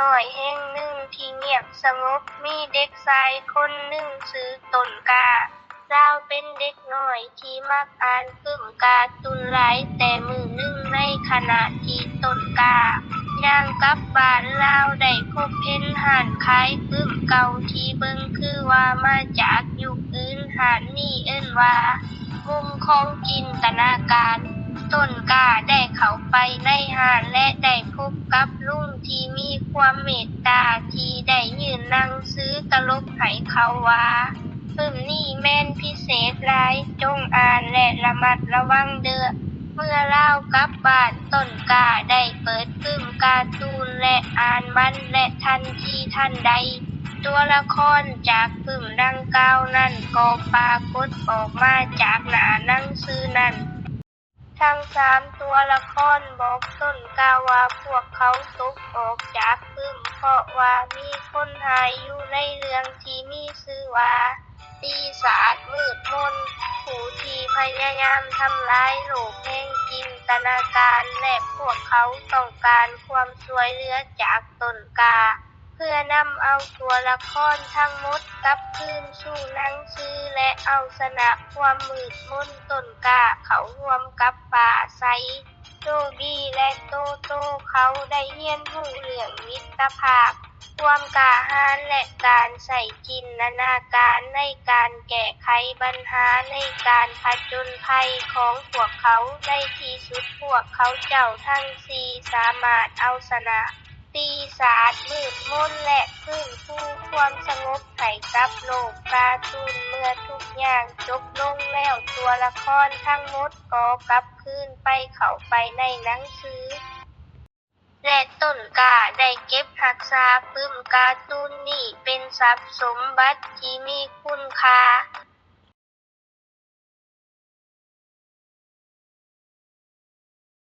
ນ້ອຍແຫ່ງໜຶ່ງທີ່ງຽບສະຫງົບ ມີເດັກຊາຍຄົນໜຶ່ງຊື່ຕົ້ນກ້າ. ລາວເປັນເດັກນ້ອຍທີ່ມັກອ່ານປຶ້ມກາຕູນຫຼາຍ, ແຕ່ມື້ໜຶ່ງໃນຂະນະທີ່ຕົ້ນກ້າຍ່າງກັບບ້ານ, ລາວໄດ້ພົບເຫັນຮ້ານຂາຍປຶ້ມເກົ່າທີ່ເບິ່ງຄືວ່າມາຈາກຍຸກອື່ນ. ຮ້ານນີ້ເອີ້ນວ່າ ມຸມຂອງຈິນຕະນາການ. ຕົ້ນກ້າໄດ້ເຂົ້າໄປໃນຮ້ານ ແລະ ໄດ້ພົບກັບລຸງທີ່ມີຄວາມເມດຕາ ທີ່ໄດ້ຍື່ນໜັງສືຕະຫຼົກໃຫ້ເຂົາວ່າ, ປຶ້ມນີ້ແມ່ນພິເສດຫຼາຍ, ຈົ່ງອ່ານ ແລະ ລະມັດລະວັງເດີ້. ເມື່ອລາວກັບບ້ານ, ຕົ້ນກ້າໄດ້ເປີດປຶ້ມກາຕູນ ແລະ ອ່ານມັນ, ແລະ ທັນທີທັນໃດ, ຕົວລະຄອນຈາກປຶ້ມດັ່ງກ່າວນັ້ນກໍປາກົດອອກມາຈາກໜ້າໜັງສືນັ້ນ. ທັງສາມຕົວລະຄອນບອກຕົ້ນກ້າວ່າພວກເຂົາຕົກອອກຈາກປຶ້ມ ເພາະວ່າມີຄົນຮ້າຍຢູ່ໃນເລື່ອງທີ່ມີຊື່ວ່າ ປີສາດມືດມົນ ຜູ້ທີ່ພະຍາຍາມທຳລາຍໂລກແຫ່ງຈິນຕະນາການ ແລະ ພວກເຂົາຕ້ອງການຄວາມຊ່ວຍເຫຼືອຈາກຕົ້ນກ້າ ເພື່ອນຳເອົາຕົວລະຄອນທັງໝົດກັບຄືນສູ່ໜັງສື ແລະ ເອົາຊະນະຄວາມມືດມົນ. ຕົ້ນກ້າເຂົ້າຮ່ວມກັບປ້າໄຊ, ໂຈບີ ແລະ ໂຕໂຕ. ເຂົາໄດ້ຮຽນຮູ້ເລື່ອງມິດຕະພາບ, ຄວາມກ້າຫານ ແລະ ການໃຊ້ຈິນຕະນາການໃນການແກ້ໄຂບັນຫາໃນການຜະຈົນໄພຂອງພວກເຂົາ. ໃນທີ່ສຸດພວກເຂົາເຈົ້າທັງສີ່ສາມາດເອົາຊະນະ ປີສາດມືດມົນ ແລະ ຟື້ນຟູຄວາມສະຫງົບໃຫ້ກັບໂລກກາຕູນ. ເມື່ອທຸກຢ່າງຈົບລົງແລ້ວ, ຕົວລະຄອນທັງໝົດກໍກັບຄືນໄປເຂົ້າໄປໃນໜັງສື ແລະ ຕົ້ນກ້າໄດ້ເກັບຮັກສາປຶ້ມກາຕູນນີ້ເປັນຊັບສົມບັດທີ່ມີຄຸນຄ່າ.